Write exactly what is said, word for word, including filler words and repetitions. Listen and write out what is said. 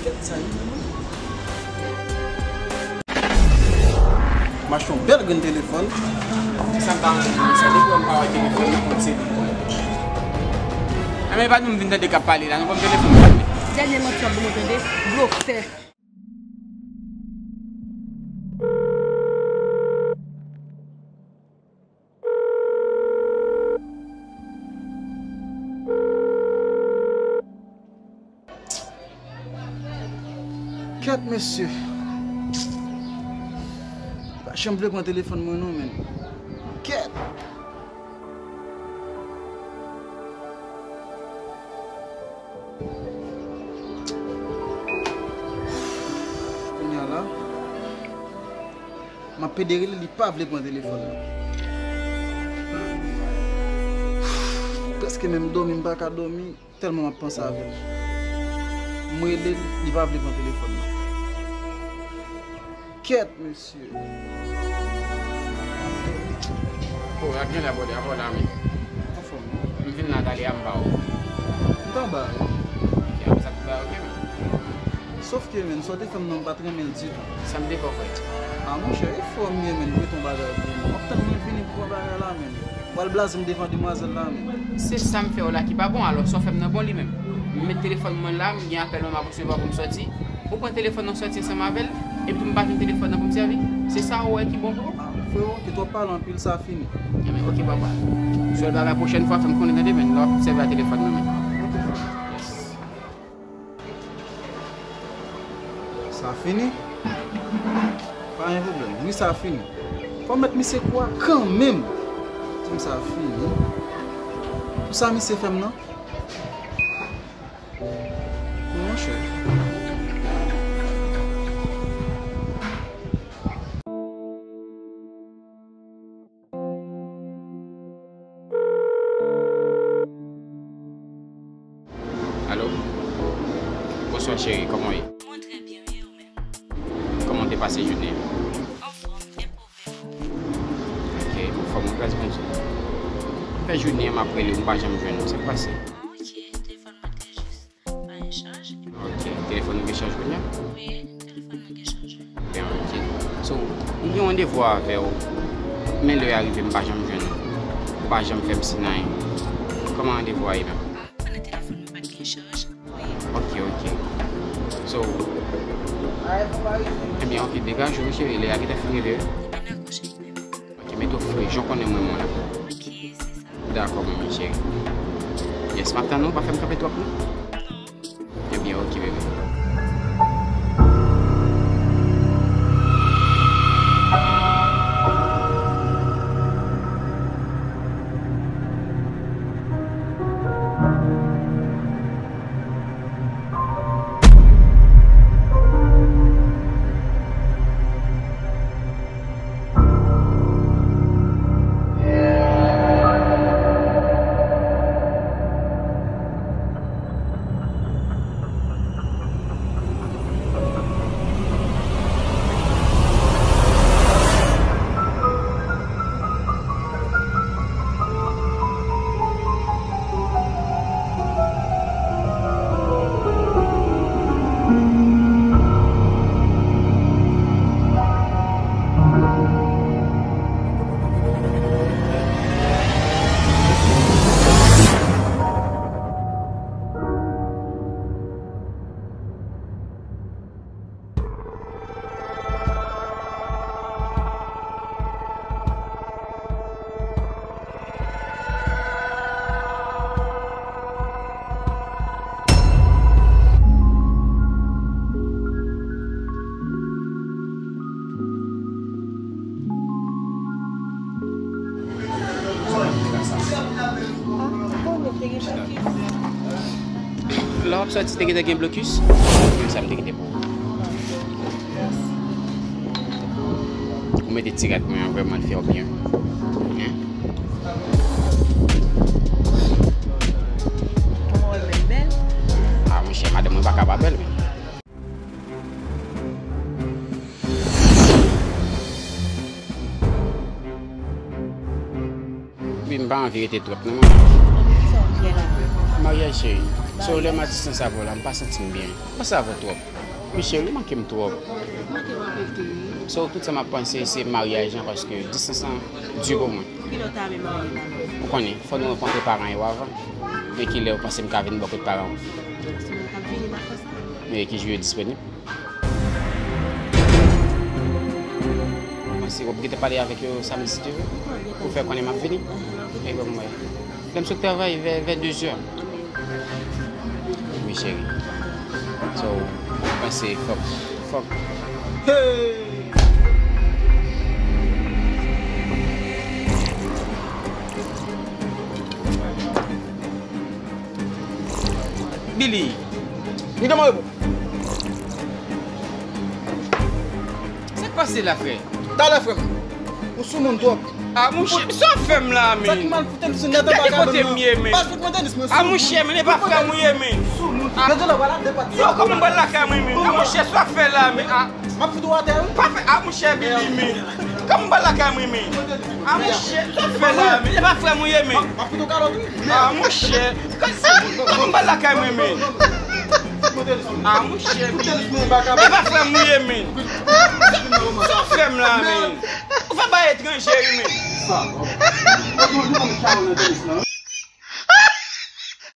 M achte yon bèl grenn telefòn. Se sa m ta anvi di, sa depi m pa wè telefòn nan, konn se li. Enben, e pa nou m vin tande k ap pale la, nou ban m telefòn m pale. Dènye manti w ap ban mwen tande, blofè. Kèt, mesye. Pa janm vle pran telefòn mwen non, menn. Kèt. Kounye a la, m ap pede rele, li pa vle pran telefòn nan. Prèske menm dòmi, m pa ka dòmi. Tèlman m ap panse avè l. M rele l, li pa vle pran telefòn nan. Kèt, mesye. O, ak gen la bòdè, ak la men. Anfòm. M vin la talè a, m ba ou. M pa ba ou. Ok, apre sa, tout bagay ok, men. Sòf ke, menn, sa w te fè m nan, m pa t renmen l ditou. Sa m te fè w, frè? A, monchè, e frè m ye, menn, m ret yon bagay pou ou, menn. M ap tann mwen vini pou pran bagay la, menn. W al blaze m devan demwazèl la, menn. Se sa m fè w la ki pa bon, alò sa w fè m nan bon li menm. M met telefòn mwen la, m gen apèl mwen m ap resevwa pou m sòti. Ou pran telefòn nan w sòti ansanm avè l, epi tou m pa jwenn telefòn nan pou m sèvi. Se sa ou wè ki bon pou ou? A, freo, ke twòp pale anpil, sa fini. Enben, ok, papa. Sèl bagay, pwochèn fwa, fè m konnen, tande, menn, lè w ap sèvi a telefòn nan, menn. Yes. Sa fini? Pa gen pwoblèm. Wi, sa fini. Fò m mèt misye kou a kanmenm. Di m sa fini. Pou sa misye fè m nan? Monchè. Alo? Bonswa cheri, kòman w ye? Mwen trè byen, wi, ou menm? Kòman w te pase jounen an? Anfòm, e pou ou menm? Ok, anfòm, gras Bondye. Fè jounen an m ap rele w, m pa janm jwenn ou, sa k pase? Ah, ok, telefòn mwen te jis pa gen chaj. Ok, telefòn ou gen chaj kounye a? Wi, telefòn mwen gen chaj. Byen, ok. So, m gen yon randevou avè w. Men lè a rive, m pa janm jwenn ou. Ou pa janm fè m siy anyen. Kòman randevou a ye menm? Ah, ou konnen telefòn mwen pa t gen chaj. Wi. Ok, ok. So, ebyen, ok, degaje w, cheri, lè a gentan fin rive, wi. Ebyen, dakò, cheri, bebe. Ok, mete w fre, jan w konnen mwen, mwen la. Ok, se sa. Dakò, manmi cheri. Yes, m ap tann ou, pa fè m kanpe twòp, non. Non. Ebyen, ok, bebe. Lè w ap sòti, te gentan gen blokis? Wi, sa m te kite pou ou. Ou mete ti rad mwen an, vrèman, l fè w byen. Hein? Kòman w wè m bèl? Ah, monchè, madanm mwen pa ka pa bèl, men. Wi, m pa anvi rete twòp, non, manman. Poukisa w fè la? Maryaj, cheri. So, lè m a distans avè w la, m pa santi m byen. M panse avè w twòp. Wi, cheri, ou manke m twòp. Ou manke m anpil tou, wi. So, tout sa m ap panse, se maryaj lan, paske distans lan di pou mwen. Kilè w ta renmen marye avè m? Ou konnen, fò nou rankontre paran yo avan. Men kilè ou panse m ka vin bò kot paran w? Semèn k ap vini, n a fè sa. Men ki jou yo disponib? Ou panse w ap gentan pale avèk yo samdi si Dye vle? Pou fè konnen m ap vini? E bon, mwen. Lè m sot travay, vè, vè dezè. Wi, cheri. So, ou panse fòk, fòk. Hey! Billy. Li kòman yo? Sa k pase la, frè? Talè, frè m. Ou sou moun twòp. A, mouche, sa w fè m la, men? Sa ki mal pou Tenis, men gade anba kabann nan. Gade kote m ye, men. Pas pou mwen, Tenis, mwen sou moun. A, mouche, men e pa frè m ou ye, men. Sou moun. Gade la, wala de pati. Yo, kòman m pral lakay mwen, men? A, mouche, sa w fè la, men? A. M ap fout ou atè, wi. Pa fè, a, mouche, Billy, men. Kòman m pral lakay mwen, men? A, mouche, sa w fè la, men? E pa frè m ou ye, men. M ap fout ou kalòt, wi. A, mouche. Kòman m pral lakay mwen, men? A, mouche, Billy. E pa frè m ou ye, men. Sa w fè m la, men? Ou fè bay etranje, wi, men.